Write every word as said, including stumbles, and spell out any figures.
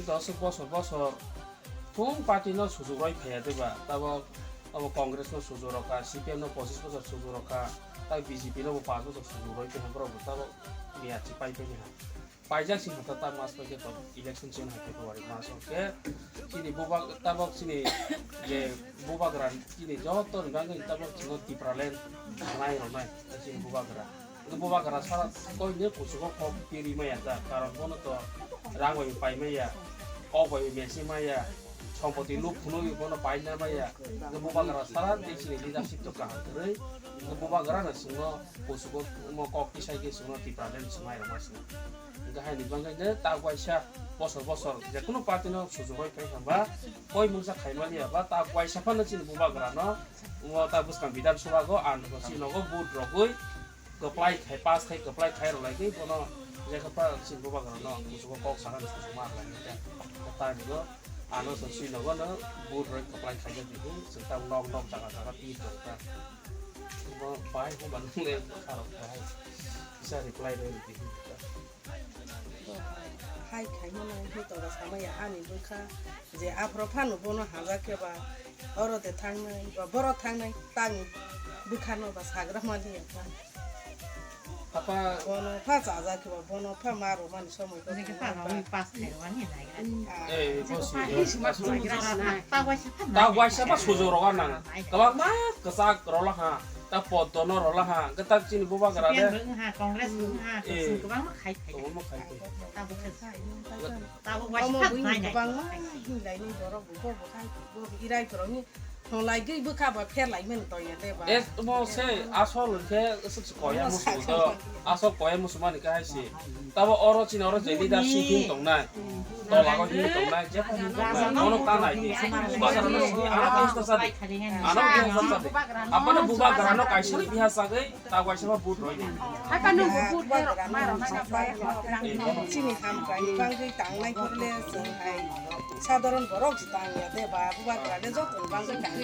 Aswk bosor bosor thung party no sujuk roi phaiya de ba, tabok abo Congress no sujuk rokha, C P M no pochis bosor sujuk rokha, tak B J P no bo panch bosor sujuk roi phaiya, borok bo tabok miyar chi pai pai ha. Paijak sing kha ta mas pai khe to election cheng hai February mas o khe chini bubagra tabok chini je bubagra chini joto ni bagwi tabok chini Tipraland nai rok nai chini bubagra. Bubagra sara koine kuchugo kok piri maya ta, karon bono to rang bai pai maya, kok bai mesi maya, sompoti luk phunugwi bono pai na maya. Bubagra sara de chini leadership to kaham kwrwi. Bubagra no chwngno kuchugo mo kok tisai khe chwngno Tipraland chwng nai rok ma chwng. Hingke haini bagwi no tak waisa bosor bosor jekunu party no sujuk roi phai hwnba koi mungsa khaimani ya ba tak waisa phano chini bubagra no o tak bwskang Bidhan Sabha go ang no chini nogo vote rogwi kwplai khai pass khai kwplai khai rw lai tei bono jekha pa chini bubagra no musugo kok sana musugo ma lai ta ta ni go ano so chini nogo no vote roi kwplai khai ja di chwng ta nok nok jaga jaga pi rw ta bo bai ho ban le kharok bai sa reply roi di. Hai khaimano hito ba samaya ani bwkha je aphro phano bono hajakhe ba oro de thangnai ba boro thangnai tangni bwkhano ba sagra mani ya pha. Apa bono pha chajakhe ba bono pha maro mani somoi ko Niki thangnai pha ba. Rami pas khairwani nai. Ah. Eh, bosi. Pas khairwani nai. Ta waisa pha ta nai. Waisa pha sujo roga nang. Kwbangma kwchak rola ha. Ta poddo no rola ha. Kwtak chini bubagra de. Sipiyan bwkha, Congress bwkha, eh. Kwbangma khai khai. Kwbangma khai khai. Tabuk khe tabuk waisa buini nai nai. Kwbangma hinlai ni borok bo bo khai bo irai borok ni thonglai gwi bwkha ba pherlai mani toya de ba. Eh, mo se asol khe aswk se koya musu do. Asol koya musu mani khe hai se. Tabo oro chini oro je leadership hin tongnai. Tola go hin tongnai, je hin tongnai. Mono ta nai di. Bubagra no sini ano khe sa di. Ano khe sa di. Apano bubagra no kaisa ni biha sagwi. Ta waisa ma vote roi ni. Haiphano bo vote rok ma rok na. Chini hamkrai ni bangwi tangnai porle chwng hai sadharon borok si tang ya de ba bubagra le joto ni bangwi tangnai.